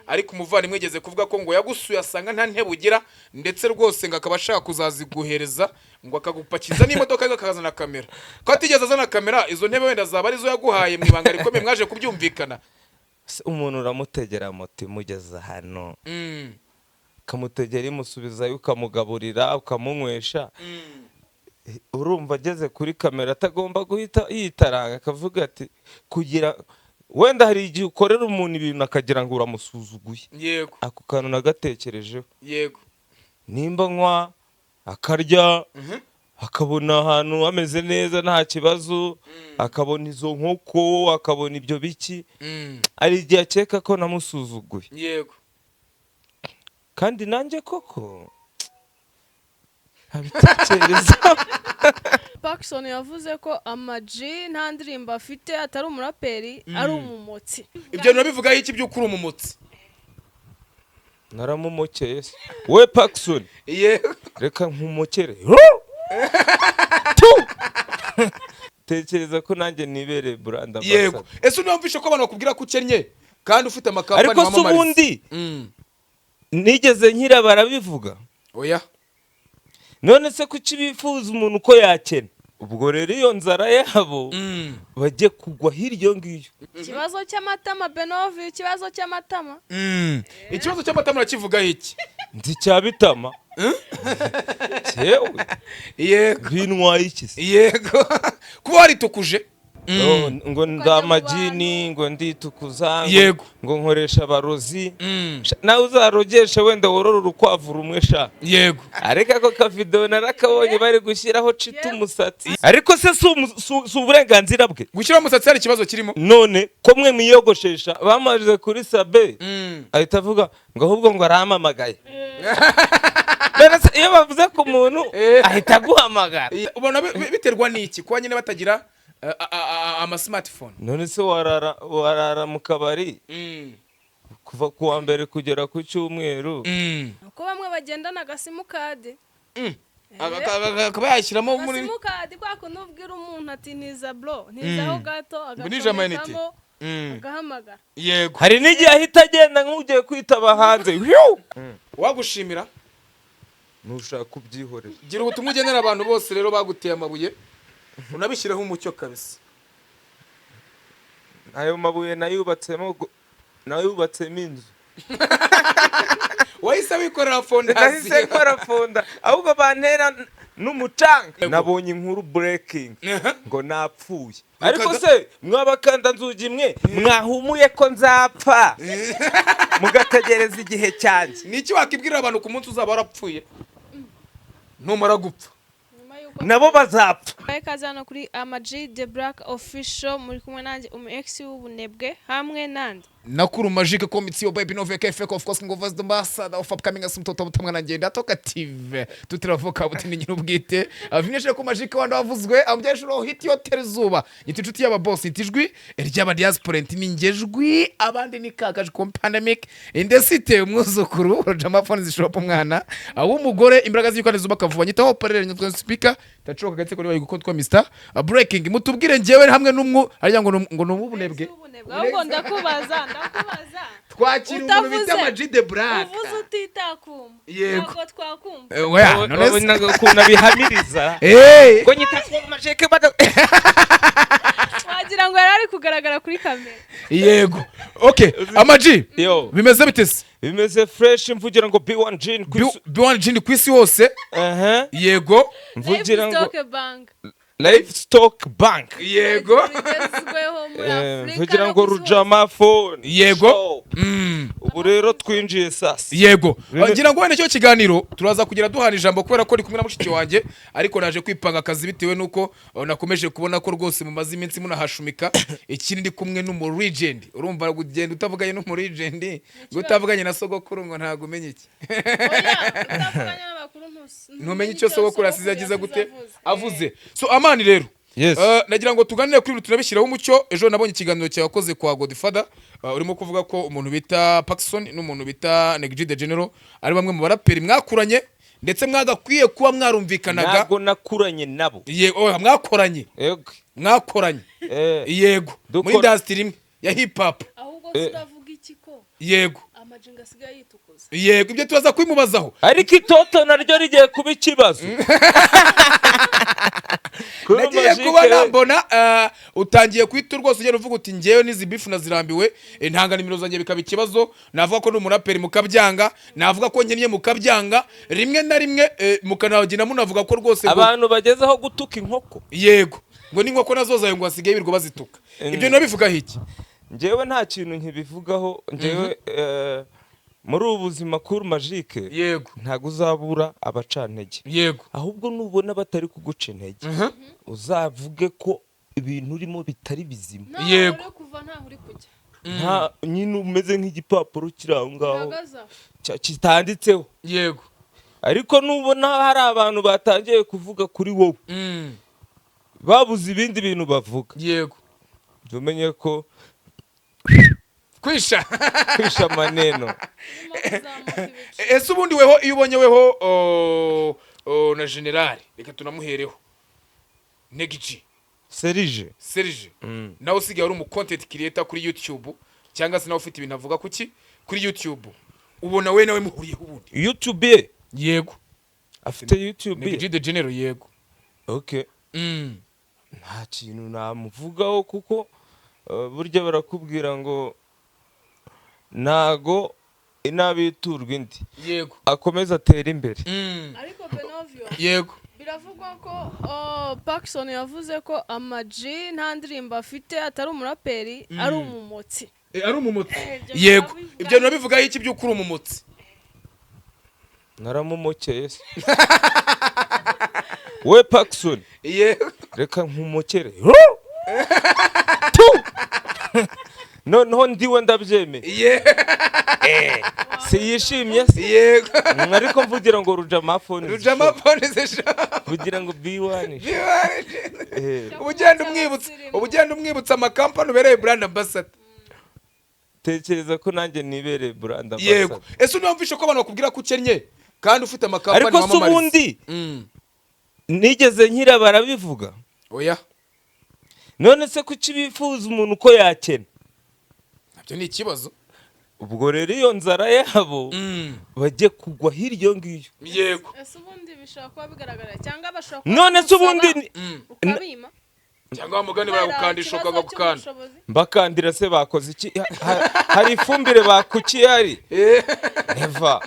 Ariko umuvandimwe yigeze kuvuga ko ngo yagusuye asanga nta ntebe ugira, ndetse rwose ngo akaba ashaka kuzaziguhereza, ngo akagupakiza n'imodoka ye, akazana kamera. Ko atigeze azana kamera, izo ntebe wenda zaba arizo yaguhaye mu ibanga rikomeye mwaje kubyumvikana? Se umuntu uramutegera moto imugeza hano, ukamutegera imusubizayo, ukamugaburira, ukamunywesha, urumva ageze kuri kamera atagomba guhita yitaranga akavuga ati kugira wenda hari igihe ukorera umuntu ibintu akagira ngo uramusuzuguye? Ako kantu nagatekerejeho. Nimba nywa, akarya, akabona ahantu hameze neza, nta kibazo, akabona izo nkoko, akabona ibyo biki, hari igihe akeka ko namusuzuguye. Kandi nanjye koko abitekereza. Pacson yavuze ko Ama-G nta ndirimbo afite, atari umuraperi, ari umumotsi. Ibyo bintu bivugaho iki by'uko uri umumotsi? Naramumokeye se we Pacson? Yego. Reka nkumokere Tu! Tekereza ko nanjye nibereye brand ambassador. Ese uniyumvishe ko abantu bakubwira ko ukennye kandi ufite amakampani Ariko se wamamariza? ubundi nigeze nkira barabivuga? Oya. None se kuki bifuza umuntu uko yakena? Ubwo rero iyo nzara yabo bajye kugwa hirya ngiyo. Ikibazo cy'amatama, Benovi, ikibazo cy'amatama. Ikibazo cy'amatama urakivugaho iki? Nzi cya bitama yewe. Bintwaye iki se? Yego, kuba waritukuje. Oh, ngo ndi amagini, ngo nditukuza, ngo ngo nkoresha abarozi. Nawe uzarogeshe wenda worore urukwavu rumwe sha. Ariko ako kavidewo narakabonye, bari gushyiraho cita umusatsi. Ariko se si uburenganzira bwe? Gushyiraho umusatsi hari ikibazo kirimo? None ko mwe mwiyogoshesha, bamaze kuri Sabe, ahita avuga ngo ahubwo ngo arampamagaye. None se iyo bavuze ku muntu ahita aguhamagara? Ubona biterwa n'iki kuba nyine batagira ama smartphone? None se warara mu kabari kuva ku wa mbere kugera ku cyumweru? Uko bamwe bagendana agasimukadi. Akaba yashyiramo muri Agasimukadi, kwa kundi ubwira umuntu ati: "Niza bro, nizaho gato." Ngo nije amayinite. Agacomekamo, agahamagara. Hari n'igihe ahita agenda nk'ugiye kwitaba hanze. Hiu! Wagushimira. Nushaka kubyihorera. Gira ubutumwa ugenera abantu bose rero baguteye amabuye, unabishyireho umucyo kabisa. Ayo mabuye nayubatsemo inzu. Wahise wikorera Nahise fondasiyo. nkora fonda, ahubwo bantera n'umucanga. Nabonye inkuru breaking ngo napfuye. Ariko se mwabakanda nzugi mwe mwahumuye ko nzapfa mugategereza igihe cyanjye? Ni iki wakibwirira abantu ku munsi uzaba warapfuye, numara gupfa? Nyuma y'uko Nabo bazapfa. Bahe ikaze hano kuri Ama-G The Black Official, muri kumwe nanjye umu ex w'ubunebwe hamwe nandi Nakuru Magic Komisiyo Baby Nove KFK, of course, ngo was the ambassador of upcoming asumtoto butamwa na ngenda tokative tutiravuka buti ni nyirubwite avinyeshe ko Magic wanda wavuzwe ambyeshuro hit yo zuba nyita inshuti y'aba boss, nyita ijwi ry'aba diaspora, ni ngejwi abandi ni kakaje ko pandemic indesite umwuzukuru Rojama Phones shop, umwana w'umugore, imbaraga z'ikwane zubaka vuba, nyitaho parere nyitwa speaker tacoka gatsiko niba gukotwa Mr Breaking. Mutubwire njyewe hamwe n'umwu harya ngo ni umubunebwe. W'ubunebwe. Ahubwo ndakubaza, ndakubaza. Twakira umuntu bita Utavuze. Ama-G The Black. Uvuze utitakumva. Yego. Ntabwo twakumva. Oya, none se Wabonaga ukuntu abihamiriza ngo nyita ku majeke Wagira ngo yari ari kugaragara kuri kamera. Yego, okay, Ama-G. Yo. Bimeze bite se? Bimeze fresh. Mvugira ngo B1 Gin ku isi. B1 Gin ku isi hose. Aha. Yego. Mvugira ngo Livestock Bank. Livestock Bank. Yego. Bigezweho muri Afurika Mvugira no ngo ku isi hose. Rujama Phone Shop. Ubu rero twinjiye sasa. Yego, ngira ngo wenda icyo kiganiro turaza kugira duhana ijambo kubera ko ndi kumwe na mushiki wanjye, ariko naje kwipanga akazi bitewe n'uko nakomeje kubona ko rwose mumaze iminsi munahashumika. Ikindi, ndi kumwe n'umu legend. Urumva kugenda utavuganye n'umu legend, ngo utavuganye na sogokuru, ngo ntabwo umenye iki. Oya, utavuganye n'abakuru Ntumenye icyo sogokuru asize agize gute avuze. So Amani rero, Yes. Nagira ngo tuganire kuri ibi, tunabishyiraho umucyo. Ejo nabonye ikiganiro cyawe wakoze kwa Godfather, urimo kuvuga ko umuntu bita Pacson n'umuntu bita Neg the General ari bamwe mu baraperi mwakuranye, ndetse mwagakwiye kuba mwarumvikanaga. Ntabwo nakuranye nabo. Oya, mwakoranye. Yego. Mwakoranye. Yego, muri industry imwe ya hip hop. Ahubwo turavuga iki ko Ama Ama G ngo asigaye yitukuza. Yego, ibyo turaza kubimubazaho. Ariko itoto naryo rigiye kuba ikibazo. Kuri Nagiye Magic kubona we. mbona utangiye kwita rwose, ugenda uvuga uti: "Ngewe n'izi beef nazirambiwe, ntanga nimero zanjye bikaba ikibazo, navuga ko ndi umuraperi mukabyanga, navuga ko nkennye mukabyanga, rimwe na rimwe mukanagenda munavuga ko rwose Abantu bagezeho gutuka inkoko. Yego, ngo n'inkoko nazo zawe ngo basigaye birirwa bazituka." Ibyo nabivugaho iki? Njyewe nta kintu nkibivugaho. Njyewe muri ubu buzima, kuri Magic, ntabwo uzabura abacantege. Ahubwo nubona batari kuguca intege, uzavuge ko ibintu urimo bitari bizima. Ntaho uri kuva, ntaho uri kujya. Nta nyine, umeze nk'igipapuro kiri aho ngaho Gihagaze aho. kitanditseho. Ariko nubona hari abantu batangiye kuvuga kuri wowe, babuze ibindi bintu bavuga, jya umenye ko Kwisha. Kwisha maneno. Urimo kuzamuka ibicu. Ese ubundi weho, iyo ubonye weho na generali, reka tunamuhereho, Neg G. Serije. Serge, nawe usigaye uri umu content creator kuri YouTube, cyangwa se nawe ufite ibintu avuga kuki kuri YouTube, ubona we nawe muhuriyeho ubundi? YouTube ye? Yego. Afite YouTube ye? Neg G the General, yego. Okay, nta kintu namuvugaho kuko burya barakubwira ngo ntago inabi iturwa indi. Akomeza atere imbere. Ariko Benovio, biravugwa ko Pacson yavuze ko Ama G nta ndirimbo afite, atari umuraperi, ari umumotsi. Ari umumotsi. Ibyo Yego. birabivuga. Ibyo nabivugaho iki by'uko uri umumotsi? Naramumokeye se we Pacson? Yego. Reka nkumokere Tu! Noneho ndiwe ndabyemeye. Si yishimye se? Yego. Ariko mvugira ngo Rujama phone. Rujama phone zisha. Mvugira ngo B1. Uba ugenda umwibutsa amakampani ubereye brand ambassador. Tekereza ko nanjye nibereye brand Yego. ambassador. Ese uniyumvishe ko abantu bakubwira ko ukennye kandi ufite amakampani Ariko se wamamariza? ubundi nigeze nkira barabivuga? Oya. None se kuki bifuza umuntu uko yakena? Nabyo ni ikibazo. Ubwo rero iyo nzara yabo bajye kugwa hirya iyo ngiyo. Ese ubundi bishobora kuba bigaragara, cyangwa bashobora kuba None se ubundi bagusaba ukabima? Cyangwa wa mugani Kubera baragukandisha ikibazo ukanga gukanda. cy'ubushobozi? Mbakandira se bakoze iki? Hari ifumbire bakukiye? Hari neva,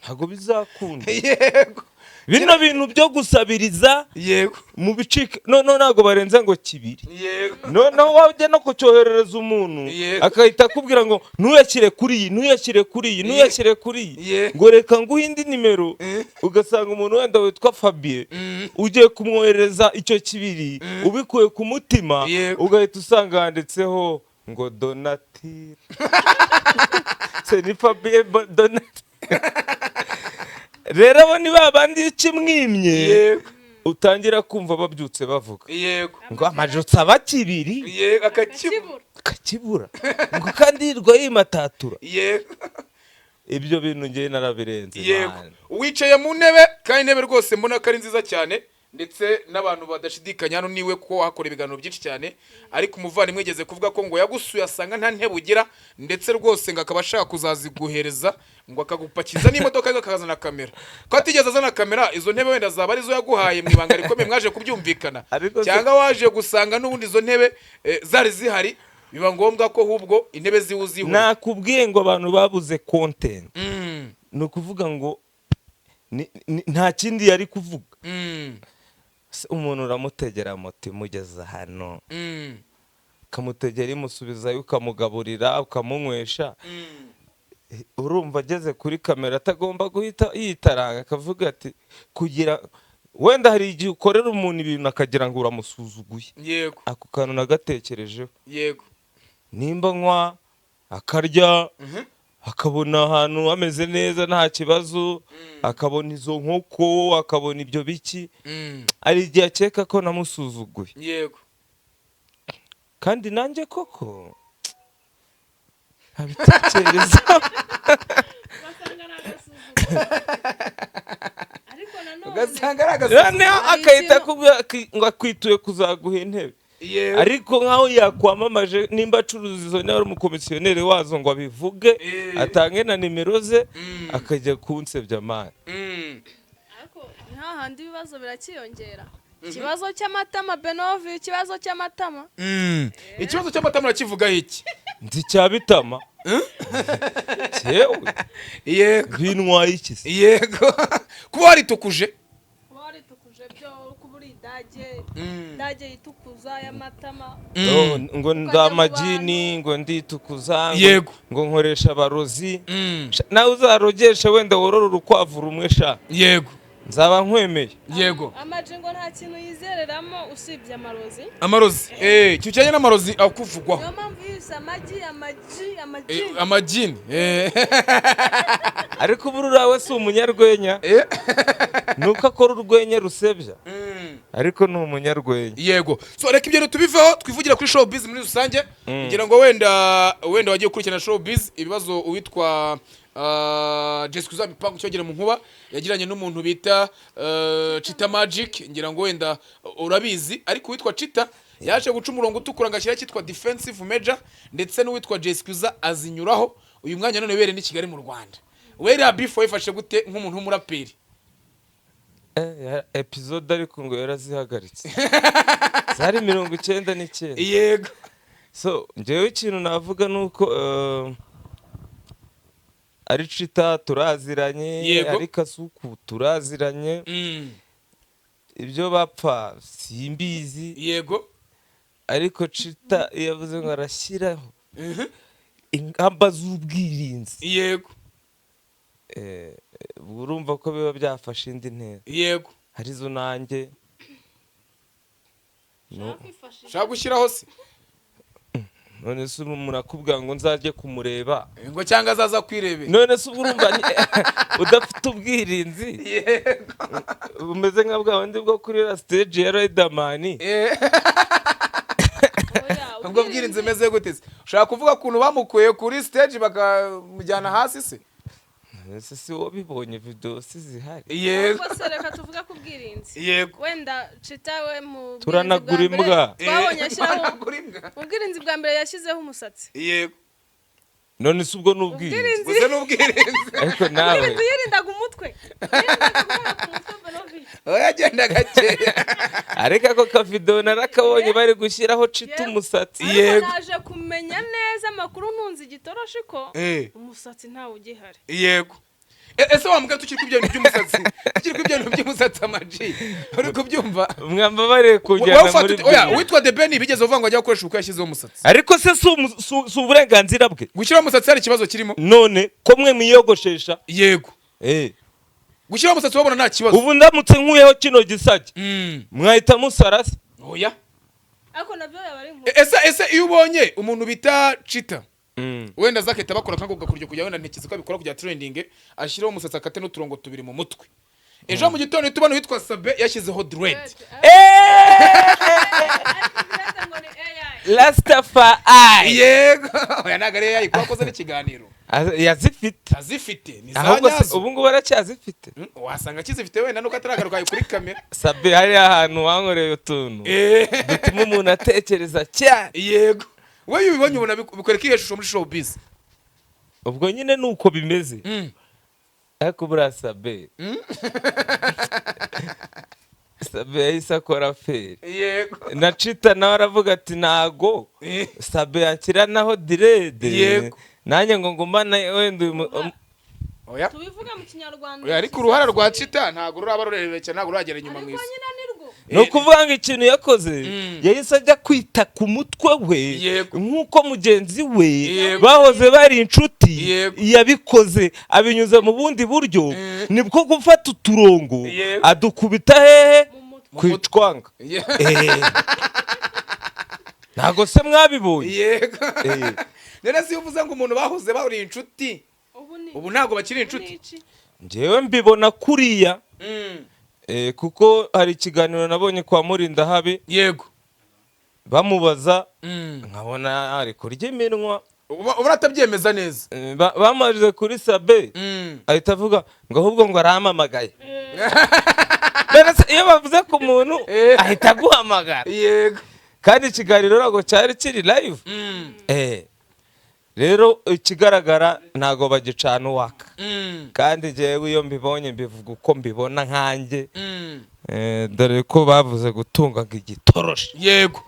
ntabwo bizakunda. Bino bintu byo gusabiriza mu bicika, noneho ntabwo barenza ngo kibiri. Noneho wajya no kucyoherereza umuntu, agahita akubwira ngo ntuyashyire kuri iyi, ntuyashyire kuri iyi, ntuyashyire kuri iyi, ngo reka nguhe indi nimero. Ugasanga umuntu wenda witwa Fabien, ugiye kumwoherereza icyo kibiri ubikuye ku mutima, ugahita usanga handitseho ngo Donatire. Se ni Fabien Donatire? Rero abo ni ba bandi iyo ukimwimye utangira kumva babyutse bavuga ngo amajotsi aba kibiri. Yego, akakibura. Akakibura. Kakibura, ngo kandi yirirwa yimatatura. Ibyo bintu ngewe narabirenze. Man. Wicaye mu ntebe, kandi intebe rwose mbona ko ari nziza cyane, ndetse n'abantu badashidikanya hano niwe, ko wahakora ibiganiro byinshi cyane. Ariko umuvandimwe yigeze kuvuga ko ngo yagusuye asanga nta ntebe ugira, ndetse rwose ngo akaba ashaka kuzaziguhereza, ngo akagupakiza n'imodoka ye, akazana kamera. Ko atigeze azana kamera, izo ntebe wenda zaba arizo yaguhaye mu ibanga rikomeye mwaje kubyumvikana, Ariko cyangwa waje gusanga n'ubundi izo ntebe zari zihari, biba ngombwa ko ahubwo intebe ziwe uzihura? Nakubwiye ngo abantu babuze content. Ni ukuvuga ngo nta kindi yari kuvuga. Se umuntu uramutegera moto imugeza hano, ukamutegera imusubizayo, ukamugaburira, ukamunywesha, urumva ageze kuri kamera atagomba guhita yitaranga akavuga ati kugira wenda hari igihe ukorera umuntu ibintu akagira ngo uramusuzuguye? Ako kantu nagatekerejeho. Nimba nywa, akarya, akabona ahantu hameze neza, nta kibazo, akabona izo nkoko, akabona ibyo biki, hari igihe akeka ko namusuzuguye. Kandi nanjye koko ntabitekereza. Ugasanga ari agasuzuguro, ariko nanone Ugasanga ari agasuzuguro. Noneho Hari agahita ikintu- akubwira ngo akwituye kuzaguha intebe. Ariko nkaho yakwamamaje, nimba acuruza izo, niba ari umukomisiyoneri wazo, ngo abivuge, atange na nimero ze, akajya kunsebya, man. Ariko nta handi ibibazo birakiyongera, ikibazo cy'amatama, Benovi, ikibazo cy'amatama. Ikibazo cy'amatama urakivugaho iki? Nzi cya bitama yewe. Bintwaye iki se? Yego, kuba waritukuje. Kuba waritukuje byo, kuba uri idage, idage yitukuza y'amatama. Oh, ngo Ukajya mu ndamagini, ngo nditukuza, ngo, ngo nkoresha abarozi. Sha, nawe uzarogeshe, wenda worore urukwavu rumwe sha. Nzaba nkwemeye. Amaji ngo nta kintu yizereramo usibye amarozi. Amarozi, ikintu kijyanye n'amarozi akuvugwaho. Niyo mpamvu yise amagi, amagi, amagi. Amagini. Ariko ubu uriya si umunyarwenya. Ni uko akora urwenya rusebya, ariko ni umunyarwenya. Yego, so reka ibyo bintu tubiveho, twivugira kuri showbiz muri rusange, kugira ngo wenda wagiye gukurikirana showbiz, ibibazo uwitwa Jessica Uzamipango cyogera mu nkuba yagiranye n'umuntu bita Chita Magic, ngira ngo wenda urabizi. Ariko uwitwa Chita yaje guca umurongo utukura ngo ashyiraho cyitwa defensive measure, ndetse n'uwitwa Jessica azinyuraho. Uyu mwanya none were ni Kigali mu Rwanda. Wera beef wayifashe gute nk'umuntu w'umuraperi? Episode ariko ngo yarazihagaritse, zari 99. So njyewe ikintu navuga ni uko ari Cita turaziranye, ari Kasuku turaziranye. Ibyo bapfa simbizi. Ariko Cita iyo yavuze ngo arashyiraho ingamba z'ubwirinzi, urumva ko biba byafashe indi ntera. Harizo nanjye no. Kwifashisha. Ushaka gushyiraho se? None se ubu murakubwira ngo nzajye kumureba? Ngo cyangwa azaza kwirebera. None se ubu urumva udafite ubwirinzi, bumeze nka bwa bundi bwo kuri la stage ya Riderman? Oya, Ubwo bwirinzi bumeze gute se? Ushaka kuvuga ukuntu bamukuye kuri stage bakamujyana hasi se? Ese si wowe bibonye, video si zihari? Yego. Ahubwo se reka tuvuge ku bwirinzi. Wenda Cita we mu bwirinzi Turanagura bwa mbere imbwa. twabonye ashyiraho, Turanagura imbwa. mu bwirinzi bwa mbere yashyizeho umusatsi. None se ubwo ni ubwirinzi? Ubwirinzi. Gusa n'ubwirinzi. Ariko nawe. Ubwirinzi, yirindaga umutwe, yirindaga guhera ku mutwe, Benovi. Aho yagenda gakeya. Ariko ako kavideo narakabonye, bari gushyiraho Cita umusatsi. Ariko naje kumenya neza amakuru ntunze igitoroshi ko umusatsi ntawe ugihari. Yego. Ese wa mugabo, tukiri ku ibyo bintu by'umusatsi, tukiri ku ibyo bintu by'umusatsi, amaji uri kubyumva? Mwambabariye Wowe kujyana ufata muri oya, byo. uwitwa The Ben bigeze uvuga ngo ajya gukoresha uko yashyizeho umusatsi. Ariko se si uburenganzira bwe? Gushyiraho umusatsi hari ikibazo kirimo? None ko mwe mwiyogoshesha? Yego. Gushyiraho umusatsi wabona nta kibazo? Ubu ndamutse nkuyeho kino gisage, mwahita musara se? Oya. Ariko nabyo yaba ari inkuru. Ese iyo ubonye umuntu bita Chita, wenda azakahita bakora nk'ako gakuryo kujya, wenda ntekereza ko abikora kujya trending, ashyiraho umusatsi, akate n'uturongo tubiri mu mutwe, ejo mu gitondo uhita ubona uwitwa Sabe yashyizeho dread. Ariko dread ngo ni AI. Rastafari. Yego, oya, ntabwo ari AI kuko akoze n'ikiganiro. Yazifite. Azifite ni za Ahubwo se nyazo. ubu ngubu aracyazifite? Wasanga akizifite, wenda nuko ataragaruka kuri kamera. Sabe, hariya ahantu wankoreye utuntu dutuma umuntu atekereza cyane. Yego, we iyo ubibonye ubona bikwereka iyihe shusho muri showbiz? Ubwo nyine ni uko bimeze. Ariko buriya Sabe yahise akora feri. Na Cita nawe aravuga ati ntago Sabe yanshyira naho dread, nanjye ngo ngumane wenda uyu Oya. Tubivuge mu Kinyarwanda. Oya, ariko uruhara rwa Cita ntabwo ruraba rurerure cyane, ntabwo ruragera inyuma mu Ariko isi. nyine nirwo. Ni ukuvuga ngo ikintu yakoze, yahise ajya kwita ku mutwe we, nk'uko mugenzi we bahoze bari inshuti yabikoze, abinyuze mu bundi buryo, nibwo gufata uturongo adukubita hehe? Mu mutwe. Ku icwanga. Ntabwo se mwabibonye? Yego. None se iyo uvuze ngo umuntu bahoze bari inshuti, Ubu ni ubu ntabwo bakiri ubu inshuti? ni iki? Njyewe mbibona kuriya. Kuko hari ikiganiro nabonye kwa Murindahabi, bamubaza, nkabona ari kurya iminwa. Ubona atabyemeza neza. Bamajije kuri Sabe, ahita avuga ngo ahubwo ngo arampamagaye. None se iyo bavuze ku muntu, ahita aguhamagara? Yego. Kandi ikiganiro ntabwo cyari kiri live. Rero ikigaragara, ntabwo bagicana uwaka. Kandi njyewe iyo mbibonye mbivuga uko mbibona nkanjye. Dore ko bavuze gutunga ngo igitoroshi. Yego.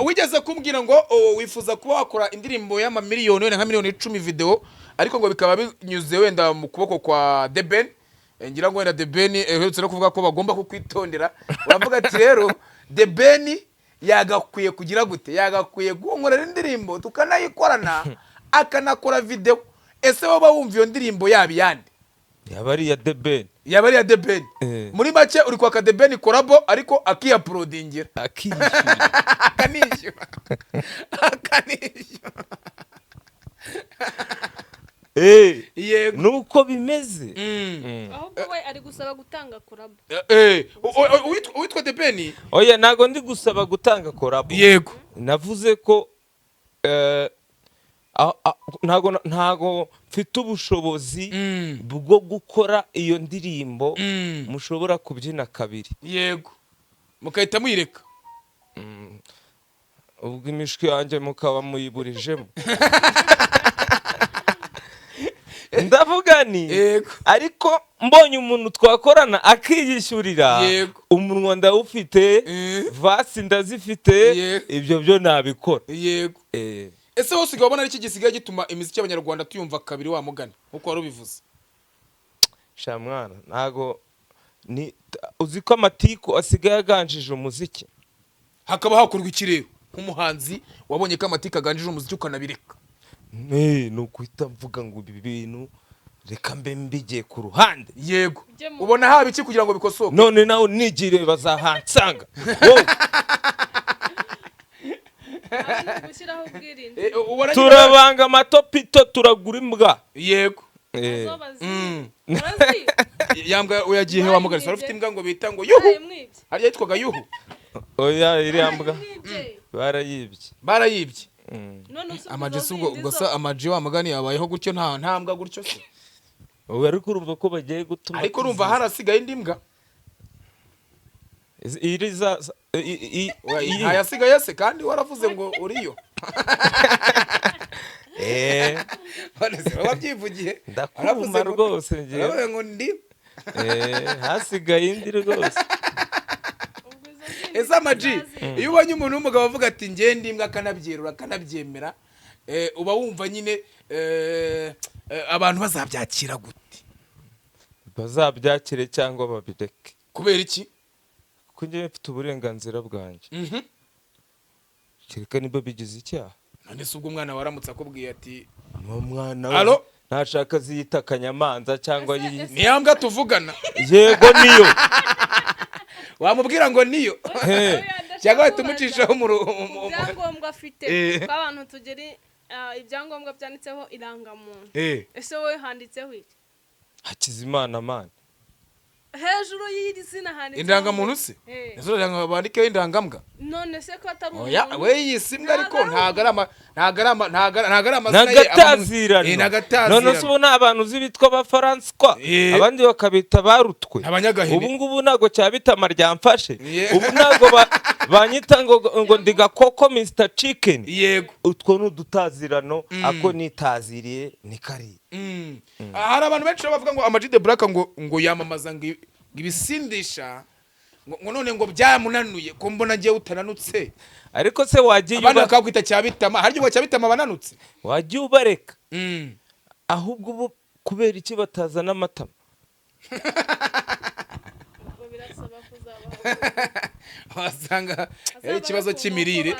Wigeze kumbwira ngo, oh, wifuza kuba wakora indirimbo y'amamiliyoni, wenda nka miliyoni 10 video, ariko ngo bikaba binyuze wenda mu kuboko kwa The Ben. Ngira ngo wenda The Ben uherutse no kuvuga ko bagomba kukwitondera. Uravuga ati rero The Ben yagakwiye kugira gute, yagakwiye kunkorera indirimbo tukanayikorana, akanakora video. Ese wowe wumva iyo ndirimbo yaba iyande? Yaba ari iya The Ben. Yaba ari iya The Ben? Eh. Muri make uri kwaka The Ben collabo, ariko akiyauploadingira. Akishyura. Akanishyura, akanishyura. Yego. Nuko bimeze. Ahubwo we ari gusaba gutanga collabo. Uwitwa The Ben. Oya, ntabwo ndi gusaba gutanga collabo. Navuze ko ntago mfite ubushobozi bwo gukora iyo ndirimbo mushobora kubyina kabiri. Yego, mugahita muyireka. Ubwo imishwi yanjye mukaba muyiburijemo, ndavuga ni ariko mbonye umuntu twakorana akiyishyurira, umunwa ndawufite, verse ndazifite, ibyo byo nabikora. Ese wose usigaye ubona ari iki gisigaye gituma imiziki y'abanyarwanda tuyumva kabiri, wa mugani nkuko wari ubivuze? Sha mwana, ntago ni uzi ko amatiku asigaye aganjije umuziki. Hakaba hakorwa iki rero nk'umuhanzi wabonye ko amatiku aganjije umuziki ukanabireka? Ni ukuhita mvuga ngo ibi bintu reka mbe mbigiye ku ruhande. Ubona haba iki kugira ngo bikosoke? None nawe nigire bazahansanga wowe. Aho ni gushyiraho ubwirinzi. Ubona Turabanga amatopito, turagura imbwa. Zo bazi urazi. Yambwa uyagiye he wa mugani? Wari ufite imbwa ngo bita ngo Yuhu. Barayimwibye. Harya yitwaga Yuhu? Oya, iriya mbwa Barayimwibye. barayibye. Barayibye. None usubiza Amaji si ubwo zindi ubwo zo. se amaji wa mugani yabayeho gutyo, nta mbwa gutyo se? Ubu ariko urumva ko bagiye gutuma Ariko urumva harasigaye indi mbwa. Iri za Ntayasigaye se kandi waravuze ngo uriyo? None se wabyivugiye? Ndakuruma. Waravuze ngo- Rwose ngewe. Waravuze ngo ndi Hasigaye indi rwose. Ubwo izo zindi Ese amaji, tuzazi. iyo ubonye umuntu w'umugabo avuga ati njye ndi imbwa, akanabyerura, akanabyemera, uba wumva nyine abantu bazabyakira gute? Bazabyakire cyangwa babireke. Kubera iki? Kuko njyewe mfite uburenganzira bwanjye, kereka niba bigize icyaha. None se ubwo umwana waramutse akubwiye ati Ni umwana we. Alo? Ntashaka aziyita akanyamanza cyangwa Niya mbwa tuvugana? Yego, niyo. Wamubwira ngo niyo? He. Oya, ndashaka Cyangwa wahita kubaza. umucishaho Ku byangombwa afite, ko abantu tugera ibyangombwa byanditseho irangamuntu, ese wowe handitseho iki? Hakizimana man. Hejuru y'iri zina handitseho Indangamuntu se? Eh. Ese uragira ngo bandikeho indangambwa? None se ko atari Oya. umuntu? We yise imbwa, ariko Ntabwo ari ntabwo ari amazina ye. N'agatazirano. N'agatazirano. None se ubu ni abantu uzi bitwa ba Faranswa, abandi bakabita barutwe. Abanyagahene. Ubu ngubu ntabwo cyabitama ryamfashe. Ubu ntabwo banyita ngo ndi Gakoko Mr Chicken. Utwo ni udutazirano, ako nitaziriye ni kariya. Hari abantu benshi rero bavuga ngo Ama G The Black ngo yamamaza ngo ibisindisha, ngo none ngo byamunanuye, ko mbona ngiye utananutse. Ariko se wagiye Abandi bakakwita Cyabitama. Harya ubwo Cyabitama bananutse? Wagiye ubareka. Ahubwo ubu kubera iki batazana amatama? Ubwo birasaba kuzabaho. Wasanga ari ikibazo cy'imirire.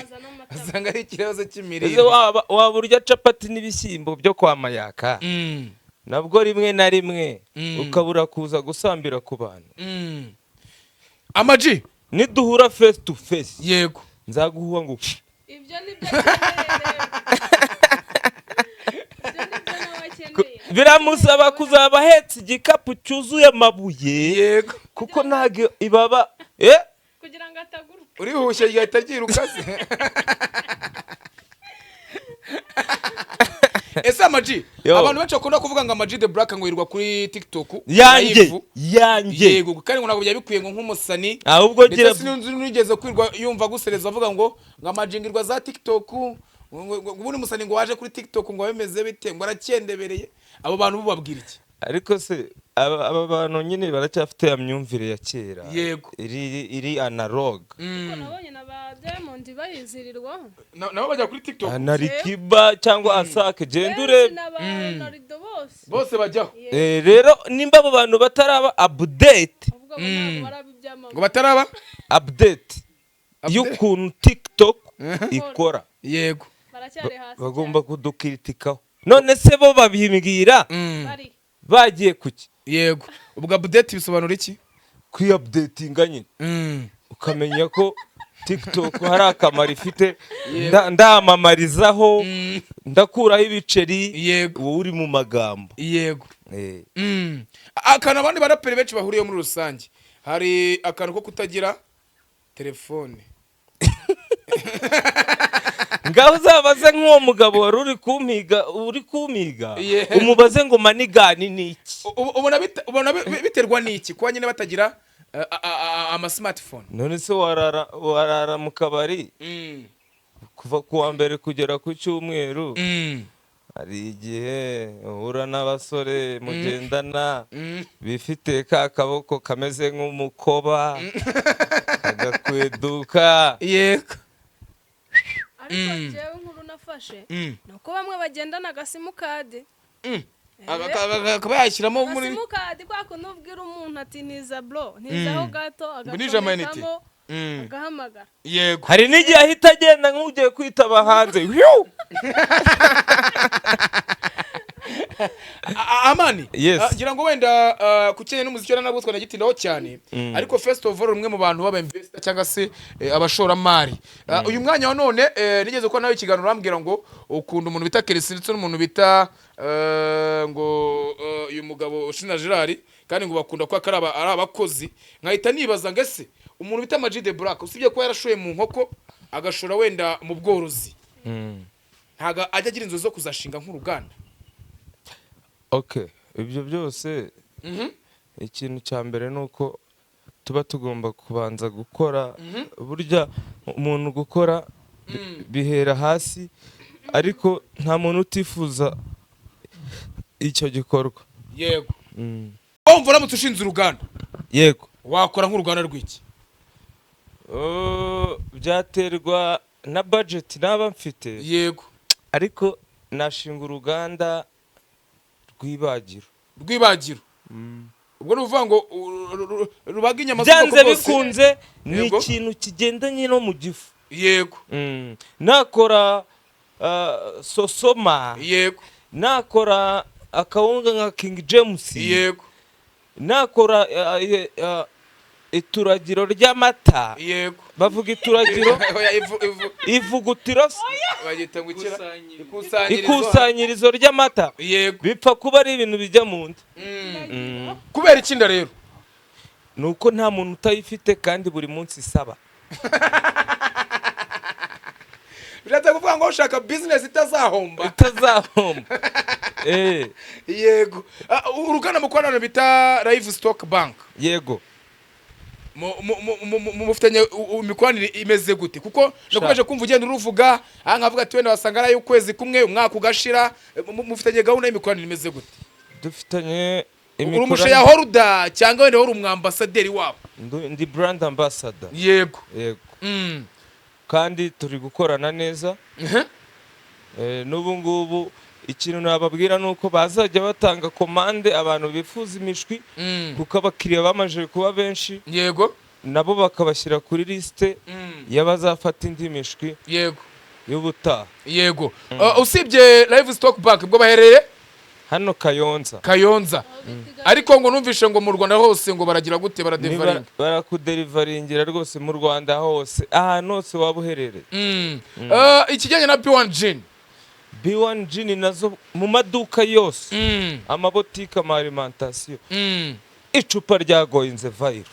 Wasanga ari ikibazo cy'imirire. Ese waba urya capati n'ibishyimbo byo kwa Mayaka, nabwo rimwe na rimwe ukabura kuza gusambira ku bantu? Amaji. Niduhura face to face, nzaguhuha ngo Ibyo ni byo akeneye rero. Ibyo ni byo nawe akeneye. Biramusaba kuzaba ahetse igikapu cyuzuye amabuye, kuko ntabwo ibaba Kugira ngo ataguruka. Urihushye rigahita ryiruka se. Ese Ama-G, Yo. abantu benshi bakunda kuvuga ngo Ama-G The Black ngo yirirwa kuri TikTok Yanjye live. yanjye. Yego, kandi ngo ntabwo byari bikwiye ngo nk'umusani. Ahubwo gira Ndetse sinzi nigeze kwirwa yumva gusereza avuga ngo amajingirwa za TikTok, ngo ubundi umusani ngo waje kuri TikTok ngo bimeze bite, ngo arakendebereye. Abo bantu bo babwira iki? Ariko se aba bantu nyine baracyafite ya myumvire ya kera, iri analog. Ariko nabonye na ba Diamond bayizirirwaho. Nabo bajya kuri TikTok. Na Rikiba cyangwa Asake, genda Benshi urebe. na ba Ronaldo bose. Bose bajyaho. Rero nimba abo bantu bataraba update, Ahubwo abo ntabwo baraba ibyamamare. Ngo bataraba update Update. y'ukuntu TikTok ikora, Baracyari hasi. Bagomba kudukritikaho. None se bo babimbwira Cyane. Bari bagiye kuki? Yego, ubwo update bisobanura iki? Kwiupdatinga nyine, ukamenya ko TikTok hari akamaro ifite. Ndamamarizaho, ndakuraho ibiceri, wowe uri mu magambo. Akantu abandi baraperi benshi bahuriyeho muri rusange, hari akantu ko kutagira telefone. Ngaho uzabaze nk'uwo mugabo wari uri kumpiga, uri kumpiga, umubaze ngo money gun ni iki? Ubona biterwa n'iki kuba nyine batagira ama smartphone? None se warara mu kabari kuva ku wa mbere kugera ku cyumweru? Hari igihe uhura n'abasore mugendana bifite ka kaboko kameze nk'umukoba agakweduka. Ariko njyewe inkuru nafashe ni uko bamwe bagendana agasimukadi. Akaba yashyiramo muri Agasimukadi kwa kundi ubwira umuntu ati: "Niza bro, ntizaho gato." Ngo nije amayinite. Agacomekamo, agahamagara. Hari n'igihe ahita agenda nk'ugiye kwitaba hanze. Wiu! Amani. Yes. Ngira ngo wenda ku kijyanye n'umuziki wenda nabwo twanagitindaho cyane, ariko first of all, umwe mu bantu b'aba investor cyangwa se abashoramari. Uyu mwanya wa none, nigeze kuba nawe ikiganiro urambwira ngo ukunda umuntu bita Keresi ndetse n'umuntu bita ngo uyu mugabo Shina Gerard, kandi ngo bakunda ko ari abakozi. Nkahita nibaza ngo ese umuntu bita Ama-G The Black, usibye kuba yarashoye mu nkoko, agashora wenda mu bworozi, ntago ajya agira inzozi zo kuzashinga nk'uruganda? Okay, ibyo byose, ikintu cya mbere ni uko tuba tugomba kubanza gukora. Burya umuntu gukora bihera hasi, ariko nta muntu utifuza icyo gikorwa. Wumva uramutse ushinze uruganda, wakora nk'uruganda rw'iki? Oh, byaterwa na budget naba mfite, ariko nashinga uruganda rw'ibagiro. Rw'ibagiro. Ubwo ni ukuvuga ngo rubaga inyama z'ubwoko Byanze bwose. bikunze ni ikintu kigendanye no mu gifu. Nakora sosoma, nakora akawunga nka King James, nakora ituragiro ry'amata. Bavuga ituragiro, Oya, ivu ivugutiro se? Bagita ngo ikira ikusanyirizo. Ikusanyirizo ry'amata. Bipfa kuba ari ibintu bijya mu nda. Kubera ikinda rero? Ni uko nta muntu utayifite kandi buri munsi isaba. Bishatse kuvuga ngo ushaka business itazahomba. Itazahomba. Yego. Uruganda mukorana bita Livestock Bank, mufitanye imikoranire imeze gute? Kuko nakomeje kumva ugenda uruvuga aha, nkavuga ati wenda wasanga ari ay'ukwezi kumwe, umwaka ugashira. Mufitanye gahunda y'imikoranire imeze gute? Dufitanye Uri umushareholder cyangwa wenda wari umwambasaderi wabo? Ndi brand ambassador. Yego. Kandi turi gukorana neza. N'ubu ngubu ikintu nababwira ni uko bazajya batanga komande abantu bifuza imishwi, kuko abakiriya bamaze kuba benshi, nabo bakabashyira kuri lisite y'abazafata indi mishwi y'ubutaha. Yego. Usibye Livestock Bank, ubwo baherereye Hano Kayonza. Kayonza. Ariko ngo numvishe ngo mu Rwanda hose ngo baragira gute, Niba baradeliveringa? Barakudeliveringira rwose mu Rwanda hose, ahantu hose waba uherereye. Ikijyanye na B1 Gin. B1 Gin nazo mu maduka yose, amabotike, ama alimentation, icupa ryagoyinze viral,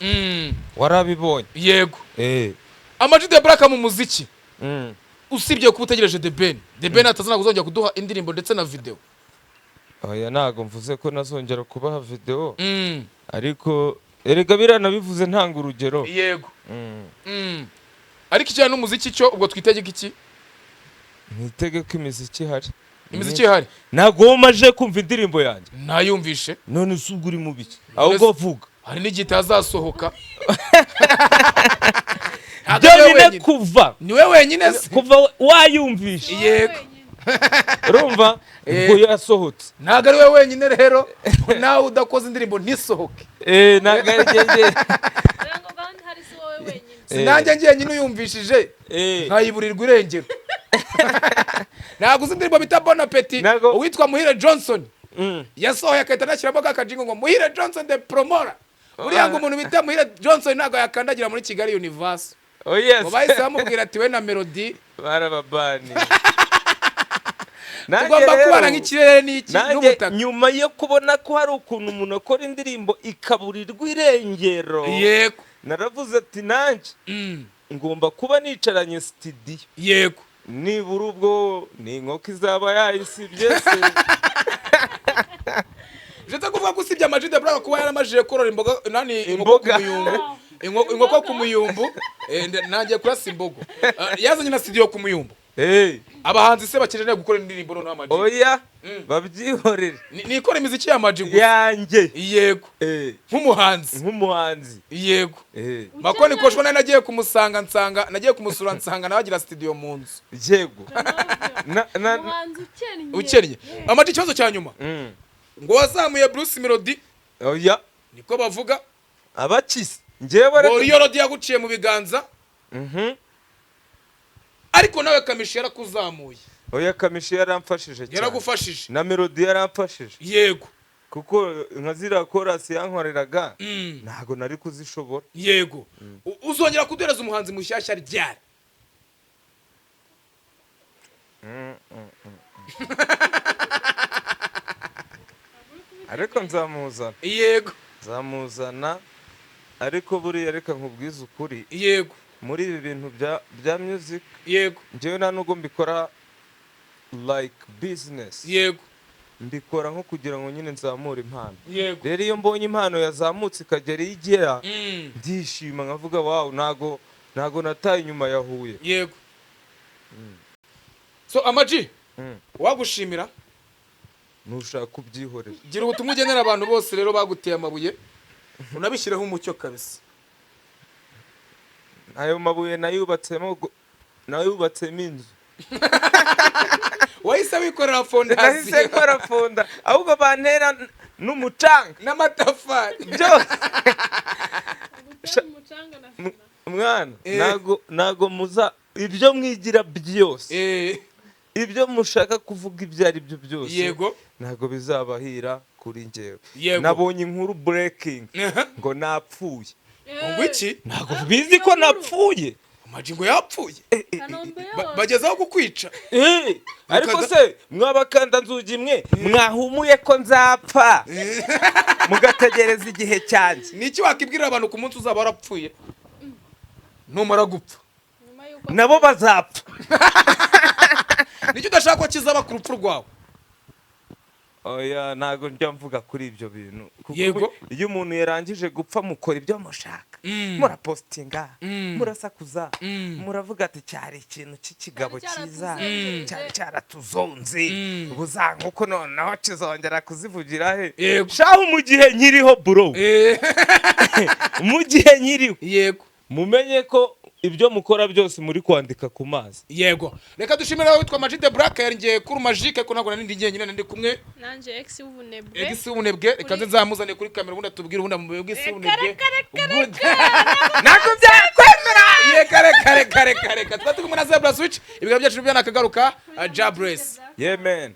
warabibonye. Yego. Ama-G The Black mu muziki. Usibye kuba utegereje The Ben, The Ben atazana kuzongera kuduha indirimbo ndetse na video. Oya, ntabwo mvuze ko nazongera kubaha video, ariko erega biriya nabivuze ntanga urugero. Ariko ijyanye n'umuziki cyo ubwo twitegeka iki? Mwitege ko imiziki ihari. Imiziki ihari. Ntabwo wowe umaze kumva indirimbo yanjye? Nayumvishe. None se ubwo uri mu biki? Ahubwo vuga. Hari n'igihe itazasohoka. Ntabwo ari we Byonyine wenyine. kuva Ni we wenyine se? Kuva wayumvisha, urumva ubwo yasohotse. Ntabwo ari we wenyine rero, nawe udakoze indirimbo ntisohoke. Eh, ntabwo ari njye. Ngo kandi hari si wowe wenyine. Si nanjye njyenyine uyumvishije nkayiburirwa irengero. Ntabwo uzi indirimbo bita Bon Appetit? Uwitwa Muhire Johnson yasohoye agahita anashyiramo ka kajingo ngo "Muhire Johnson the promoter". Buriya ngo umuntu bita Muhire Johnson ntabwo yakandagira muri Kigali Universe. Oh yes. Ngo bahise bamubwira ati we na Melody Barababani. tugomba kubana nk'ikirere n'iki Nanjye n'ubutaka. nyuma yo kubona ko hari ukuntu umuntu akora indirimbo ikaburirwa irengero, naravuze ati nanjye ngomba kuba nicaranye studio, nibura ubwo ni inkoko izaba yayisibye se. Ushatse kuvuga ko usibye Ama G The Black kuba yaramajije korora imboga nani inkoko ku Imboga. muyumbu, inkoko ku muyumbu, nangiye kurasa imbogo. Yazanye na studio ku muyumbu. Abahanzi se bakeneye gukora indirimbo noneho Ama G? Oya, babyihorere. Nikora imiziki ya Ama G gusa. Yanjye. Nk'umuhanzi. Nk'umuhanzi. Makoni Koshwa nawe nagiye kumusanga nsanga, nagiye kumusura nsanga nawe agira studio mu nzu. Yego. Umuhanzi ukennye. Ukennye. Ama G, ikibazo cya nyuma. Ngo wazamuye Bruce Melody? Oya. Niko bavuga. Abakize njyewe Ngo reka. Rio yaguciye mu biganza, ariko nawe Kamishi yarakuzamuye. Oya, Kamishi yaramfashije cyane. Yaragufashije. Na Melody yaramfashije, kuko nka ziriya korasi yankoreraga ntabwo nari kuzishobora. Yego. Uzongera kuduhereza umuhanzi mushyashya ryari? Ariko nzamuzana. Nzamuzana, ariko buriya reka nkubwize ukuri, muri ibi bintu bya music, njyewe nta nubwo mbikora like business, mbikora nko kugira ngo nyine nzamure impano. Rero iyo mbonye impano yazamutse ikagera iyo igera, ndishima nkavuga wow, ntago nataye inyuma ya Huye. Yego. So Ama G, wagushimira. Ntushaka kubyihorera. Gira ubutumwa ugenera abantu bose rero baguteye amabuye, unabishyireho umucyo kabisa. Ayo mabuye nayubatsemo inzu. Wahise wikorera Nahise fondasiyo. nkora fonda, ahubwo bantera n'umucanga n'amatafari. Byose. Gutera umucanga na sima. Mwana, ntago muza ibyo mwigira byose, ibyo mushaka kuvuga ibyo ari byo byose, ntago bizabahira kuri njyewe. Nabonye inkuru breaking ngo napfuye. Ngo iki? Ntago bizi ko napfuye. Ama G ngo yapfuye. Kanombe yose. Bagezaho kukwica. Ariko se mwabakanda nzugi mwe mwahumuye ko nzapfa mugategereza igihe cyanjye? Ni iki wakibwirira abantu ku munsi uzaba warapfuye, numara gupfa? Nyuma y'uko Nabo bazapfa. Nicyo udashaka ko kizaba ku rupfu rwawe? Oya, ntago njya mvuga kuri ibyo bintu. Kuko iyo umuntu yarangije gupfa mukora ibyo mushaka, murapostinga, murasakuza, muravuga ati cyari ikintu cy'ikigabo Cyari cyiza, cyaratuzonze. cyari cyaratuzonze. Ubu za nkoko noneho kizongera kuzivugira he? Shahu, mu gihe nkiriho bro, mu gihe nkiriho, mumenye ko ibyo mukora byose muri kwandika ku mazi. Yego, reka dushimire witwa Ama G The Black yaringiye kuri Magic, ko ntabwo nari ndi njyenyine, ndi kumwe Nanjye ex w'ubunebwe. Ex w'ubunebwe. Reka nze nzamuzane kuri kamera, ubundi atubwire ubundi amubwire ex w'ubunebwe. Reka, reka, Good. Ntabwo byakwemera. Ye, kare kare kare kare kare, tuba turi kumwe na Zebra Switch. Ibiganiro byacu byanakagaruka. Jah bless. Yeah man.